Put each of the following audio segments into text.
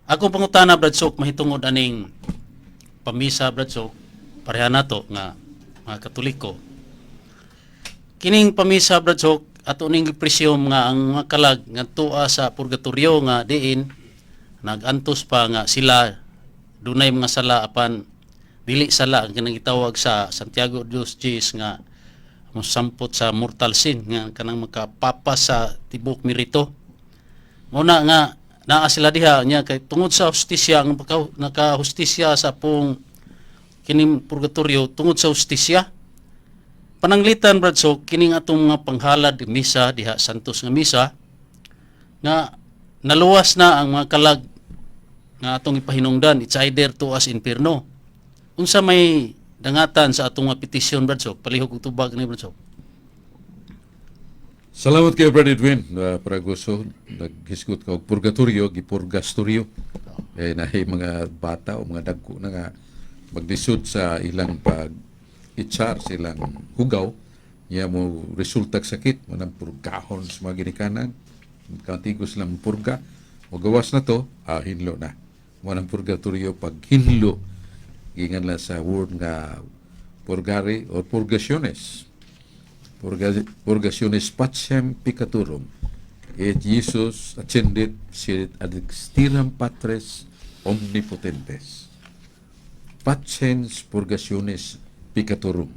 Akong pangutana, Brad Sok, mahitungod aning pamisa, Brad Sok, pareha nato nga mga Katoliko. Kining pamisa, Brad Sok, ato ning gipresume nga ang mga kalag nga tua sa purgatorio nga diin nagantos pa nga sila dunay mga sala, apan dili sala ang kanang gitawag sa Santiago Dos Diyes nga mosampot sa mortal sin nga kanang makapapas sa tibok merito. Mao na nga naa sila diha nya kay tungod sa hustisya, ang pagka, nakahustisya sa pong kining purgatorio tungod sa hustisya. Pananglitan, Brad Sok, kining atong mga panghalad, misa diha, santos nga misa, nga naluwas na ang mga kalag nga atong ipahinungdan, it's either to us impierno. Unsa may dangatan sa atong mga petisyon, Brad Sok? Palihog og tubag ni, Brad Sok. Salamat kayo, Brother Edwin. Pragoso, naghisgot ka og purgatorio, gipurgastorio. Eh, nahi mga bata o mga dagko na nga maglisod sa ilang pag itsar sa ilang hugaw, niya mo resulta sakit, manang purgahon sa mga ginikanan, kantigo silang purga, o gawas na to, hinlo na. Mo nang purgatorio, pag hinlo, gikan lang sa word nga purgare or purgaciones. Purgationes pacem peccatorum. Et Jesus ascendit sit ad dexteram Patris omnipotentes. Pacens purgationes peccatorum.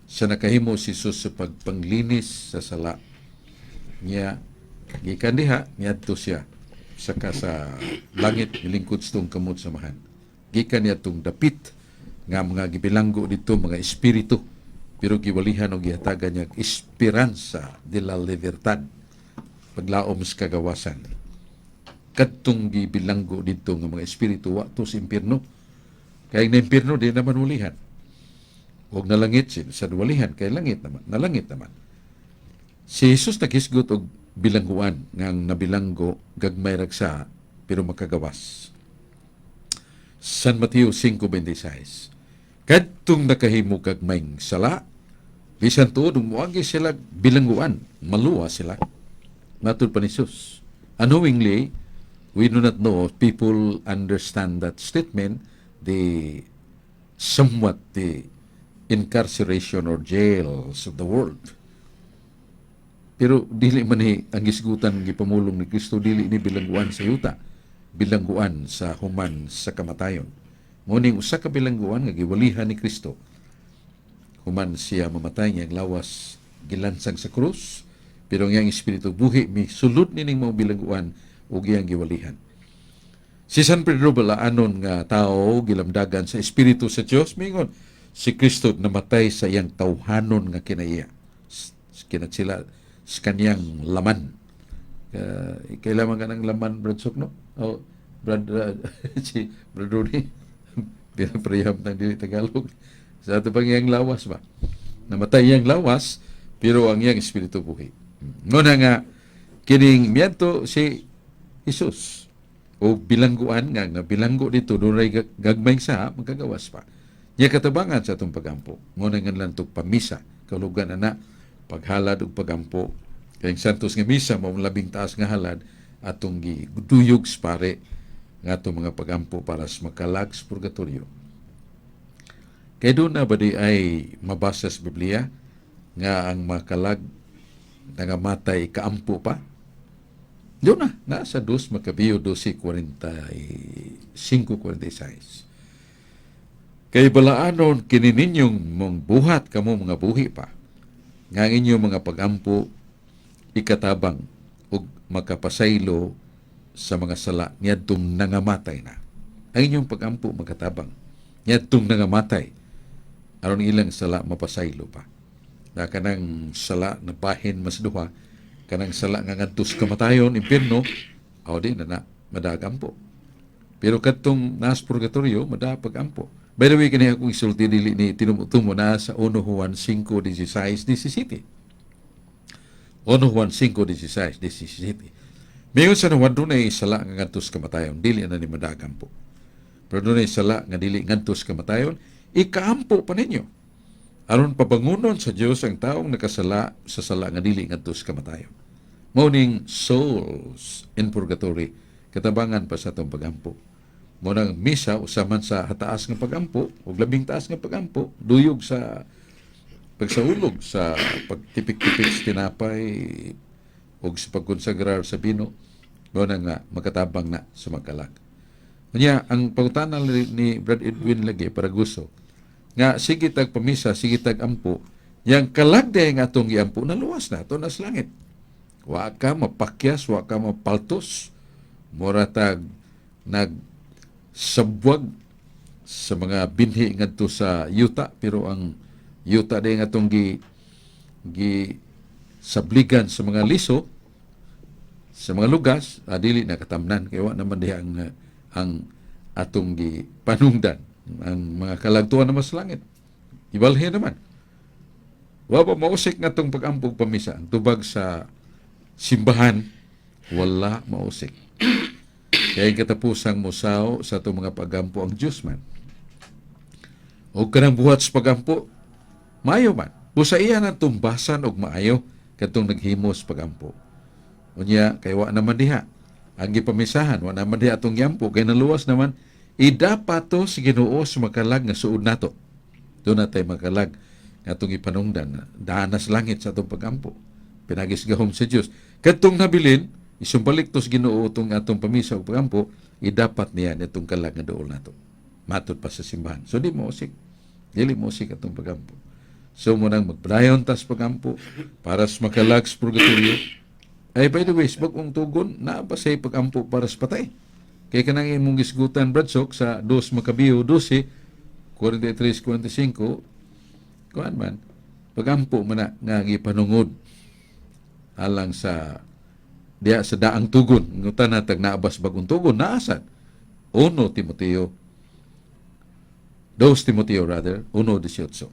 Sa nakahimo si Jesus sa pagpanglinis sa sala. Niya, gikan diha, niadto siya saka sa langit, nilingkod sa tong kamot sa Amahan. Gikan niya tong dapit nga mga gibilanggo dito mga espiritu, pero giwalihan o gihatagan niya esperanza de la libertad, paglaom sa kagawasan. Kadtong gibilanggo dito nga mga espiritu wa to sa impierno, kay na impierno di naman ulihan og nalangit sin sa walihan, kay langit naman, nalangit naman. Si Jesus naghisgot og bilangguan nga ang nabilanggo gagmay ragsa pero makagawas. San Mateo 5:26. Kadtong nakahimo gagmayng sala, bisan tuod moagi sila bilangguan, maluwa sila. Matud pa ni Jesus. Unknowingly, we do not know if people understand that statement, the somewhat the incarceration or jails of the world. Pero dili man ni ang gisgutan, gipamulong ni Kristo, dili ni bilangguan sa yuta, bilangguan sa human sa kamatayon. Mao ning usa ka bilangguan nga giwalihan ni Kristo. Human siya mamatay, nga ang lawas gilansang sa krus, pero ang iyang espiritu buhi, mi sulod nining mga bilangguan ug iyang giwalihan. Si San Pedro, balaanon nga tao, gilamdagan sa espiritu sa Dios, mingon si Kristo namatay sa iyang tawhanon nga kinaiya. Kinat sila sa kanyang laman. Kailangan ka ng laman, Brad Sok, no? Oh, Brad, si Brad Rudy, pinapreham ng dili Tagalog. Sa ato pang iyang lawas ba? Namatay iyang lawas, pero ang iyang espiritu buhi. Nguna nga, kining miadto si Jesus o bilangguan nga nga bilanggo dito dunay gagmayng sa magkagawas pa. Nya katabangan sa atong pagampo. Nguna nga lang tog pamisa, kalugan ana paghalad ug pagampo. Kay ang Santos nga Misa mao ang labing taas nga halad atong giduyog sa pare nga atong mga pagampo para sa makalag sa purgatorio. Kay doon na ba di ay mabasa sa Biblia nga ang makalag nangamatay kaampo pa? Doon na, nasa 2 Macabeo 12:45, 46. Kay balaanon kini ninyong mong buhat kamo mga buhi pa, nga ang inyong mga pagampo ikatabang ug makapasaylo sa mga sala niadtong nangamatay na. Ang inyong pagampo makatabang niadtong nangamatay aron ilang sala mapasaylo pa. Na kanang sala na bahin mas duha, kanang sala nga ngadto sa kamatayon, impierno, aw di na na madagampo. Pero kadtong nas purgatorio, madapagampo. By the way, kani akong isulti dili ni tinumo na sa 1 Juan 5:16 17. 1 Juan 5:16 17. Mayon sa Juan, dunay sala nga ngadto sa kamatayon, dili na ni madagampo. Pero dunay sala nga dili ngadto sa kamatayon, ikaampo pa ninyo. Aron pabangunon sa Dios ang taong nakasala sa sala nga dili ngadto sa kamatayon. Mao ning souls in purgatory, katabangan pa sa atong pagampo. Mo nang misa usa man sa hataas nga pagampo ug labing taas nga pagampo, duyog sa pagsaulog, sa pagtipik-tipik sa tinapay ug sa pagkonsagrar sa bino. Mo na nga makatabang na sa magkalag. Unya, ang pangutana ni Brad Edwin lagi para gusto nga sige tag pamisa, sige tag ampo, yang kalag diay nga atong giampo, naluwas na ato na sa langit. Wa ka mapakyas, wa ka mapaltos, mura tag nag sabwag sa mga binhi ngadto sa yuta, pero ang yuta diay nga atong gi gi sabligan sa mga liso, sa mga lugas, dili na katamnan kay wa naman diha ang atong gi panungdan. Ang mga kalagtuan naman sa langit, ibalhin naman. Wa ba mausik nga atong pag-ampog, pamisa? Ang tubag sa simbahan, wala mausik kaya ang katapusang musaw sa atong mga pagampo ang Diyos man. O kanang buhat sa pagampo, maayo man. Busa iya na tumbasan og maayo kadtong naghimo sa pagampo. Unya, kay wa naman diha ang gipamisahan, wa naman diha atong giampo, kay naluwas naman, idapat to sa Ginoo sa makalag nga suod nato. Doon na tayo makalag nga atong ipanungdan, daan na sa langit sa atong pagampo. Pinagis gahom sa Dios. Kadtong nabilin, isumbalik to sa Ginoo itong atong pamisa o pagampo, idapat niya nitong kalag nga duol nato. Matod pa sa simbahan. So di mo usik. Dili mo usik atong pagampo. So mo nang magbrayon tas pagampo para sa makalag sa purgatorio. Ay, by the way, sa bag-ong tugon, naa ba say pagampo para sa patay? Kay kanang imong gisgutan, Bradsok, sa 2 Macabeo 12, 43, 45, kuan man, pagampo man na nga gipanungod alang sa diya sa daang tugon. Ngutan na tag naabas bagong tugon, naasad. 1 Timoteo, 2 Timoteo rather, 1:18.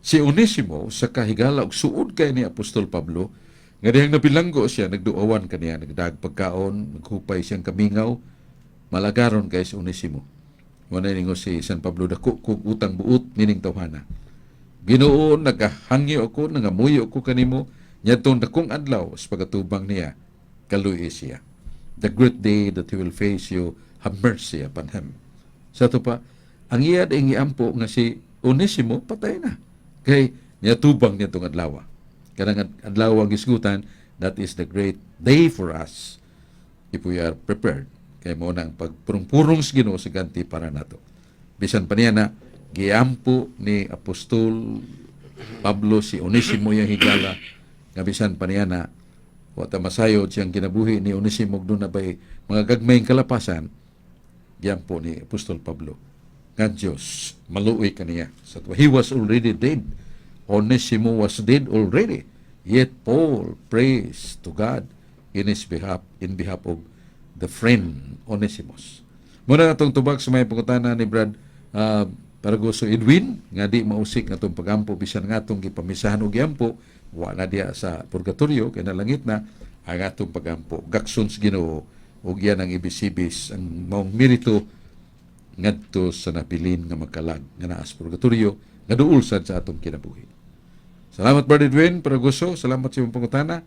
Si Onesimo sa kahigala og suod kay ni Apostol Pablo, nga dihang nabilanggo siya, nagduawan kaniya, nagdag pagkaon, naghupay siyang kamingaw, malagaron kay si Onesimo. Wala ningo si San Pablo, "Dako kog utang buot nining tawhana. Ginoo, nagahangyo ako, nangamuyo ko kanimo, nyadtong dakong adlaw sa pagatubang niya, kaluoyi siya. The great day that he will face you, have mercy upon him." Sa ato pa, ang iya ding giampo nga si Onesimo patay na. Kay niya tubang niya tong adlaw. Kanang adlaw ang gisgutan, that is the great day for us if we are prepared. Kay mo na ang pagpurong-purong sa Ginoo sa ganti para nato. Bisan pa niya na giampo ni Apostol Pablo si Onesimo yang higala, nga bisan pa niya na wa ta masayod siyang kinabuhi ni Onesimo, doon na bay mga gagmayng kalapasan, giampo ni Apostol Pablo nga Diyos maluoy kaniya. So he was already dead. Onesimo was dead already. Yet Paul prays to God in his behalf, in behalf of the friend Onesimus. Muna atong tubag sa may pangutana ni Brad Paragoso Edwin nga di mausik nga atong pagampo bisan nga atong gipamisahan og giampo, wa na diya sa purgatorio kay nalangit na ang atong pagampo. Gakson sa Ginoo ug yan ang ibisibis ang maong merito ngadto sa nabilin nga magkalag nga naa sa purgatorio nga duol sad sa atong kinabuhi. Salamat, Brad Edwin Paragoso, salamat sa imong pangutana.